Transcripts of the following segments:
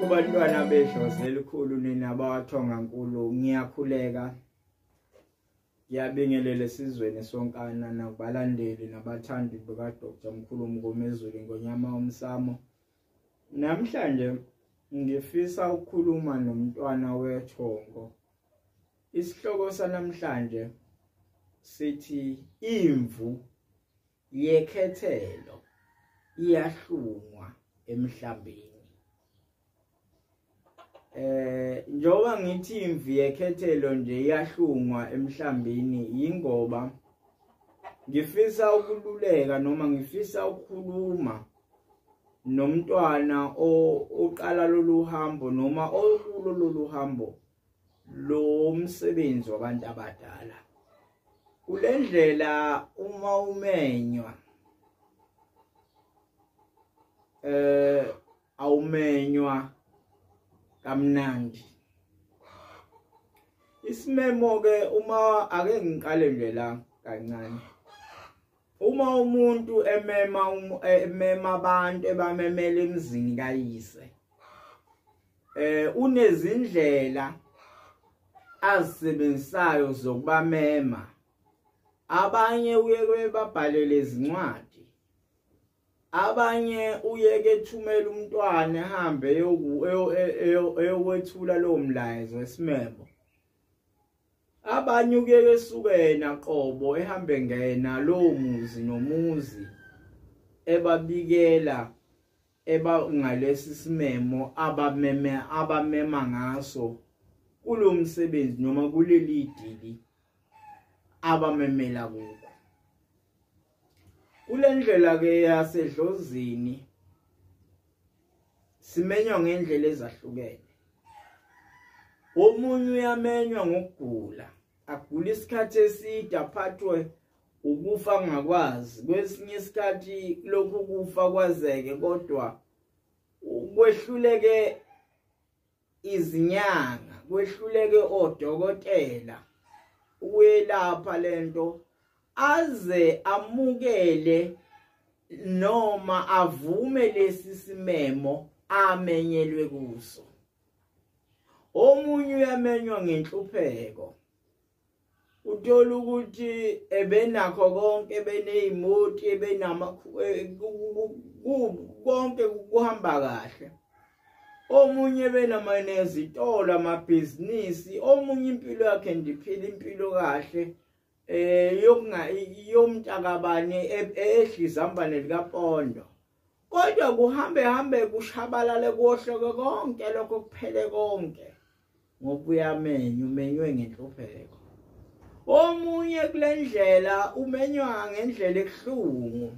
Kubantwana bedlozi elikhulu nina abawathonga nkulu, ngiyakhuleka, ngiyabingelela esizweni sonkana nakubalandeli nabathandi bika Dr. Mkhulu Mngomezulu Ngonyama Umsamo. Namhlanje ngifisa ukukhuluma nomntwana wethongo. Isihloko sanamhlanje sithi imvu yekhethelo iyahlungwa emhlambini. Njengoba ngithi imvu yekhethelo nje iyahlungwa emhlambini, yingoba ngifisa ukululeka noma ngifisa ukukhuluma nomntwana oqala lolu hambo noma okulo lolu hambo lo msebenzi wabantu abadala. Kule ndlela uma umenywa awumenywa kamnandi. Isimemo ke, uma ake ngiqale nje la kancane, uma umuntu emema abantu ebamemela emzini kayise, unezindlela azisebenzisayo zokubamema. Abanye uye babhalele izincwadi, abanye uye kethumela umntwana ehambe eyokwethula lowo mlayezo wesimemo, abanye uye kesukena qobo ehambe ngena lowo muzi nomuzi ebabikela eba ngalesi simemo abamema ngaso kulomsebenzi noma kuleli dili abamemela kukho. Kule ndlela ke yasedlozini simenywa ngendlela ezahlukene. Omunye uyamenywa ngokugula, agula isikhathi eside, aphathwe ukufa ngakwazi. Kwesinye isikhathi lokhu kufa kwazeke, kodwa kwehluleke izinyanga, kwehluleke odokotela ukuyelapha lento, aze amukele noma avume lesi simemo amenyelwe kuso. Omunye uyamenywa ngenhlupheko, uthola ukuthi ebenakho konke, ebenezimoti, ebenama konke kuhamba kahle. Omunye benezitolo, amabhizinisi, omunye impilo yakhe ndiphila impilo kahle yokunga yomntakabani ehlizambane likaPondo, kodwa kuhambe hambe kushabalale kuwohloke konke lokho, kuphele konke ngoba uyamenywa, umenywe ngenhlupheko. Omunye kule ndlela umenywa ngendlela ebuhlungu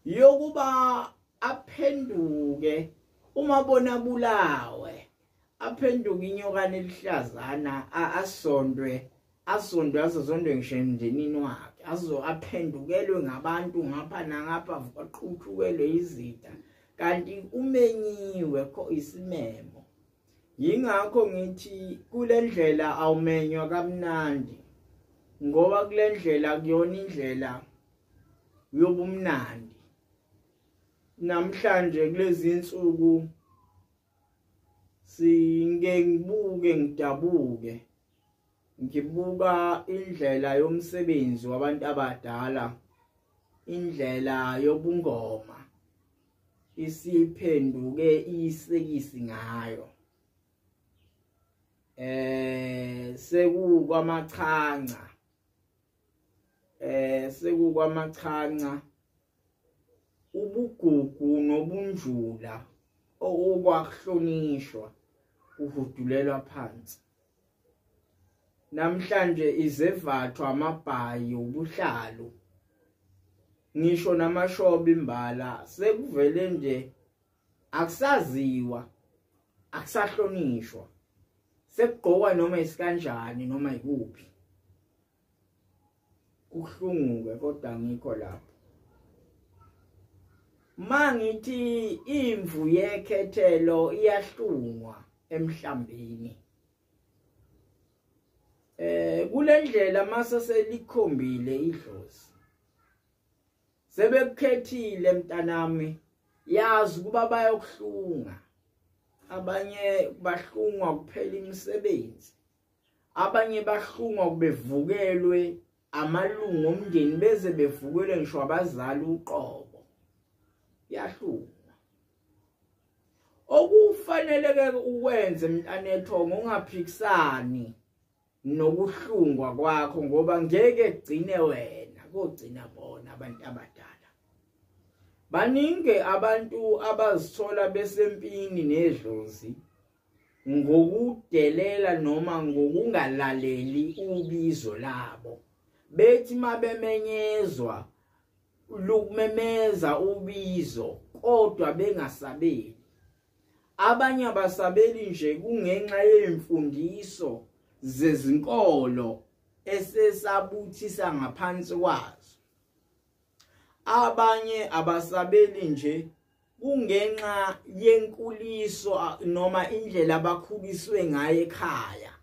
yokuba aphenduke uma bona bulawe, aphenduke inyokane elihlazana, asondwe asondwe azozondwe ngisho emndenini wakhe, azo aphendukelwe ngabantu ngapha nangapha, aqhuthukelwe izitha, kanti umenyiwe kho isimemo. Yingakho ngithi kule ndlela awumenywa kamnandi, ngoba kule ndlela kuyona indlela yobumnandi. Namhlanje kulezi insuku singe ngibuke ngidabuke ngibuka indlela yomsebenzi wabantu abadala, indlela yobungoma isiphenduke isekisi ngayo. Sekukwamachanca, sekukwamachanca ubugugu nobunjula okwakuhlonishwa kuhudulelwa phansi. Namhlanje izevatho, amabhayi, ubuhlalu, ngisho namashoba imbala sekuvele nje akusaziwa, akusahlonishwa, sekugqokwa noma isikanjani noma ikuphi. Kuhlunguke kodwa ngikho lapho mangithi imvu yekhethelo iyahlungwa emhlambini. Kule ndlela mase selikhombile idlozi, sebekukhethile mntanami, yazi kuba bayokuhlunga. Abanye bahlungwa kuphela imisebenzi, abanye bahlungwa kubevukelwe amalungu omndeni, beze bevukelwe ngisho abazali uqobo. Yahlungwa. Okufaneleke ukwenze mntanethongo, ungaphikisani nokuhlungwa kwakho, ngoba ngeke kugcine wena, kogcina bona abantu abadala. Baningi abantu abazithola besempini nedlozi ngokudelela noma ngokungalaleli ubizo labo. Bethi mabemenyezwa lukumemeza ubizo kodwa bengasabeli. Abanye abasabeli nje kungenxa yemfundiso zezinkolo esesabuthisa ngaphansi kwazo. Abanye abasabeli nje kungenxa yenkuliso noma indlela abakhuliswe ngayo ekhaya.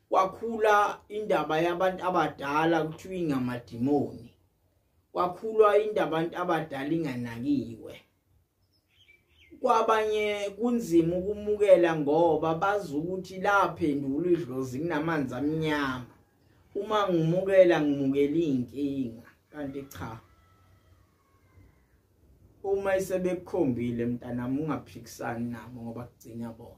Kwakhula indaba yabantu abadala kuthiwa ingamadimoni, kwakhulwa indaba abantu abadala inganakiwe. Kwabanye kunzima ukumukela ngoba bazi ukuthi laphendula idlozi kunamanzi amnyama, uma ngimukela ngimukela inkinga. Kanti cha, uma isebekukhombile mntanami ungaphikisani nabo ngoba kugcina bona.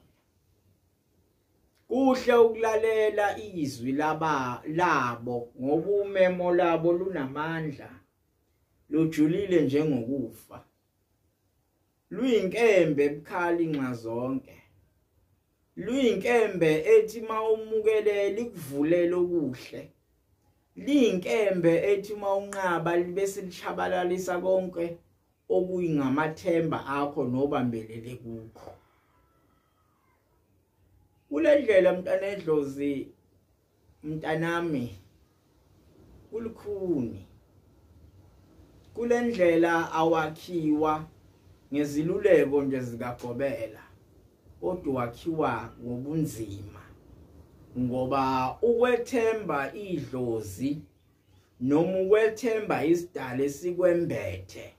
Kuhle ukulalela izwi labo ngoba umemo labo lunamandla, lujulile njengokufa, luyinkembe ebukhali nxa zonke, luyinkembe ethi mawumukele likuvulela okuhle, liyinkembe ethi mawunqaba bese lishabalalisa konke okuyingamathemba akho nobambelele kukho. Kule ndlela mntana edlozi, mntanami, kulukhuni. Kule ndlela awakhiwa ngeziluleko nje zikagobela, kodwa wakhiwa ngobunzima, ngoba ukwethemba idlozi noma ukwethemba isidalo esikwembethe,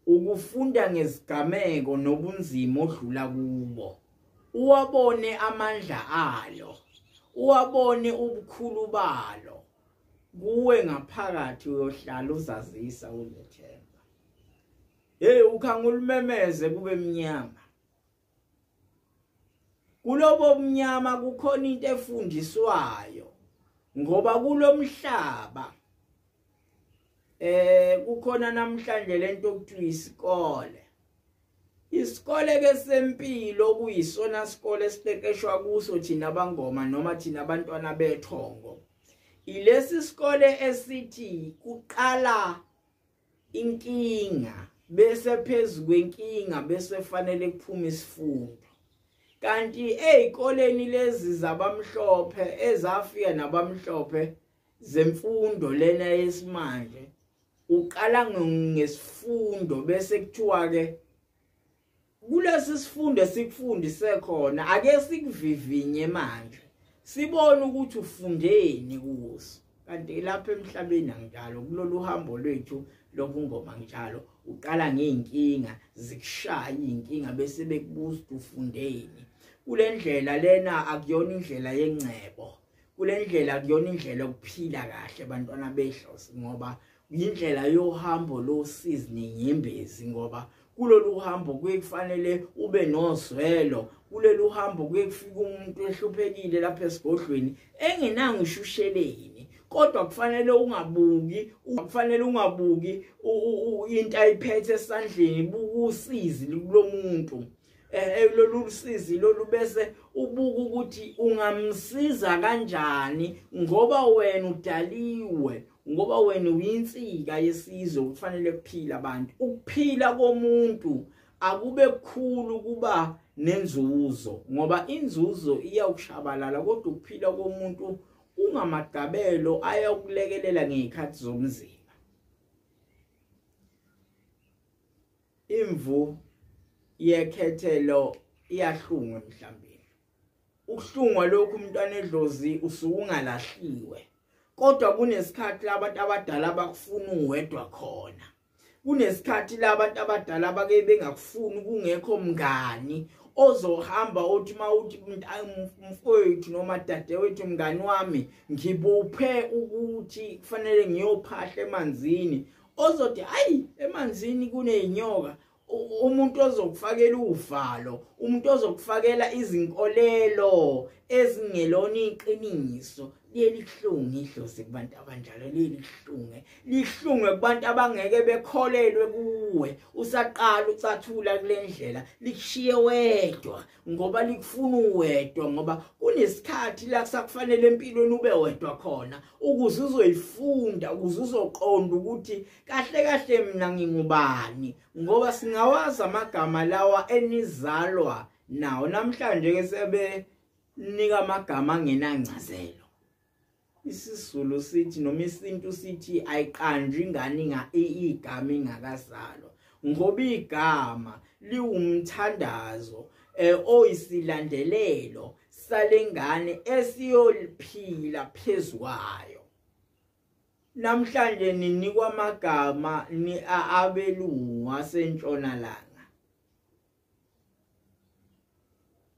ukufunda ngezigameko nobunzima odlula kubo, uwabone amandla alo, uwabone ubukhulu balo kuwe ngaphakathi, uyohlala uzazisa ulethemba. Hey, ukhangulumemeze kube mnyama. Kulobo mnyama kukhona into efundiswayo, ngoba kulomhlaba kukhona namhlanje lento okuthiwa isikole. Isikole ke sempilo kuyisona sikole esiqeqeshwa kuso thina abangoma noma thina abantwana bethongo. Ilesi sikole esithi kuqala inkinga, bese phezulu kwenkinga bese fanele kuphume isifundo. Kanti ezikoleni lezi zabamhlophe ezafika nabamhlophe zemfundo lena yesimanje, uqala ngesifundo bese kuthiwa ke kulesi sifundo esikufundise khona ake sikuvivinye manje, sibone ukuthi ufundeni kuso. Kanti lapha emhlabeni anginjalo, kulolu hambo lwethu lobungoma njalo uqala ngeyinkinga, zikushaya inkinga bese bekubuza ukuthi ufundeni. Kule ndlela lena akuyona indlela yengcebo, kule ndlela akuyona indlela yokuphila kahle bantwana bedlozi, ngoba indlela yohambo losizi nenyembezi, ngoba kulolu hambo kuye kufanele ube nozwelo. Kulolu hambo kuye kufika umuntu ehluphekile lapha esigodlweni engenanga ushusheleni, kodwa kufanele ungabuki, kufanele ungabuki into ayiphethe esandleni, buka usizi kulomuntu, lolu sizi lolu, bese ubuka ukuthi ungamsiza kanjani, ngoba wena udaliwe, ngoba wena uyinsika yesizwe, kufanele kuphila abantu. Ukuphila komuntu akube kukhulu kuba nenzuzo, ngoba inzuzo iyakushabalala, kodwa ukuphila komuntu kungamagabelo ayakulekelela ngezikhathi zomzimba. Imvu yekhethelo iyahlungwa emhlambini. Ukuhlungwa lokhu umntwana edlozi usuke ungalahliwe, kodwa kunesikhathi labantu abadala abakufuna uwedwa khona. Kunesikhathi labantu abadala abake bengakufuni, kungekho mngani Ozohamba uthi mawuthi mfowethu noma dadewethu mngani wami ngibophe ukuthi kufanele ngiyophahla emanzini, ozothi ayi emanzini kuneyinyoka. Umuntu ozokufakela uvalo, umuntu ozokufakela izinkolelo ezingelona iqiniso. Lelihlungu idlozi kubantu abanjalo, lelihlungu lihlungu kubantu abangeke bekholelwe kuwe. Usaqala ucathula kule ndlela, likushiye wedwa ngoba likufuna uwedwa, ngoba kunesikhathi la kusakufanele empilweni ube wedwa khona ukuze uzoyifunda, ukuze uzoqonda ukuthi kahle kahle mina ngingubani, ngoba singawazi amagama lawa enizalwa nawo. Namhlanje ke sebe nika amagama angenancazelo. IsiZulu sithi noma isintu sithi ayiqanjwe ingane igama ingakazalwa, ngoba igama liwumthandazo oyisilandelelo salengane esiyoliphila phezukwayo. Namhlanje ninikwa amagama ni abelungu asentshonalanga,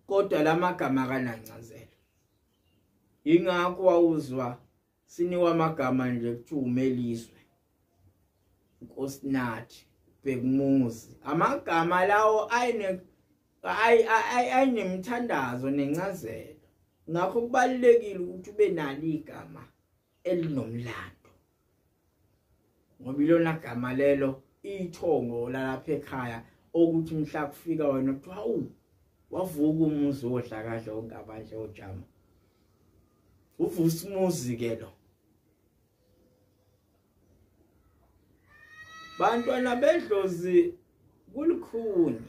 kodwa lamagama akanancazelo. Ingakho wawuzwa sinikwa amagama nje kuthiwa uMelizwe, Nkosinathi, Bhekumuzi. Amagama lawo ayinemthandazo nencazelo. Ngakho kubalulekile ukuthi ube nalo igama elinomlando, ngoba ilona gama lelo ithongo lalapha ekhaya okuthi mhla kufika wena kuthiwa hawu wavuka umuzi wodla kahle ongabandle ojama, uvusa umuzi ke lo. Bantwana bedlozi kulikhuni,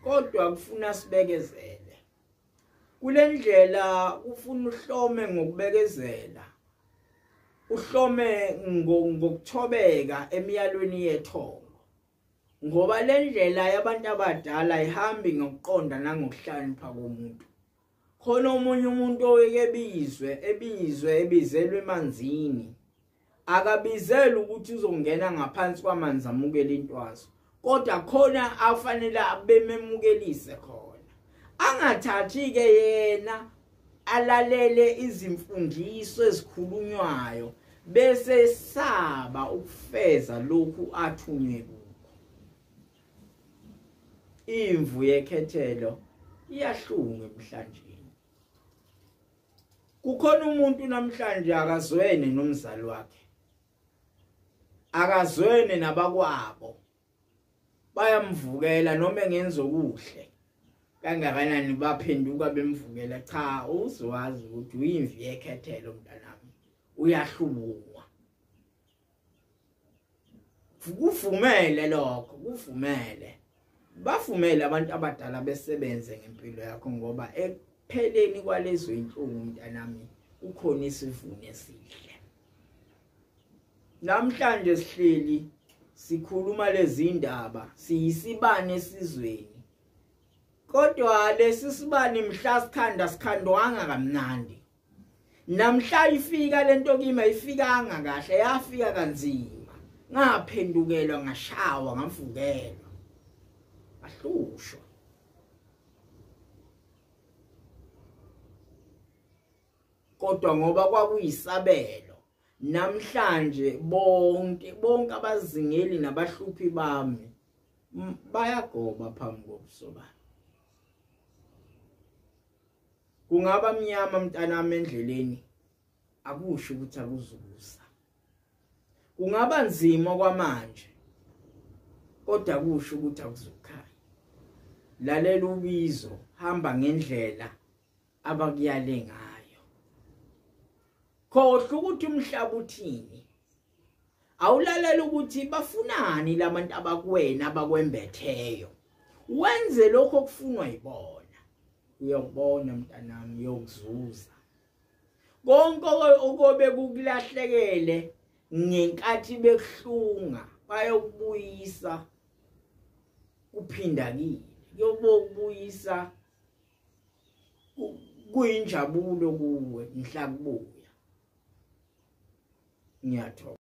kodwa kufuna sibekezele. Kule ndlela kufuna uhlome ngokubekezela, uhlome ngokuthobeka emiyalweni yethongo, ngoba le ndlela yabantu abadala ihambi ngokuqonda nangokuhlakanipha komuntu. Khona omunye umuntu oweke ebizwe ebizelwe emanzini, akabizele ukuthi uzongena ngaphansi kwamanzi amukele intwaso, kodwa khona afanele abememukelise khona. Angathathi ke yena alalele izimfundiso ezikhulunywayo bese saba ukufeza lokhu athunywe kukho. Imvu yekhethelo iyahlunga emhlanjeni. Kukhona umuntu namhlanje akazwene nomzali wakhe, akazwene nabakwabo, bayamvukela noma engenza okuhle kangakanani baphenduka bemvukela. Cha, uzwazi ukuthi uyimvu yekhethelo mntanami, uyahlubukwa. Kuvumele lokho, kuvumele, bavumele abantu abadala besebenze ngempilo yakho, ngoba ekupheleni kwalezo inhlungu mntanami kukhona isivuno esihle. Namhlanje sihleli sikhuluma lezi indaba, siyisibane esizweni, kodwa lesi sibane mhla sikhanda sikhandwanga kamnandi. Namhla ifika lento kimi ayifikanga kahle, yafika kanzima, ngaphendukelwa, ngashawa, ngavukelwa, ngahlushwa. Kodwa ngoba kwakuyisabelo, namhlanje bonke abazingeli nabahluphi bami bayagoba phambi kobuso bami. Kungaba mnyama mntanami endleleni, akusho ukuthi akuzukusa. Kungaba nzima kwamanje, kodwa akusho ukuthi akuzukukhanya. Lalela ubizo, hamba ngendlela abakuyale ngayo. Khohlwa ukuthi umhlaba uthini. Awulalela ukuthi bafunani labantu abakuwena abakwembetheyo. Wenze lokho okufunwa yibona. Uyokubona mntanami, uyokuzuza. Konke okobe kukulahlekele ngenkathi bekuhlunga bayokubuyisa kuphinda kini. Kuyobokubuyisa kuyinjabulo kuwe mhla kubuya. Ngiyathokoza.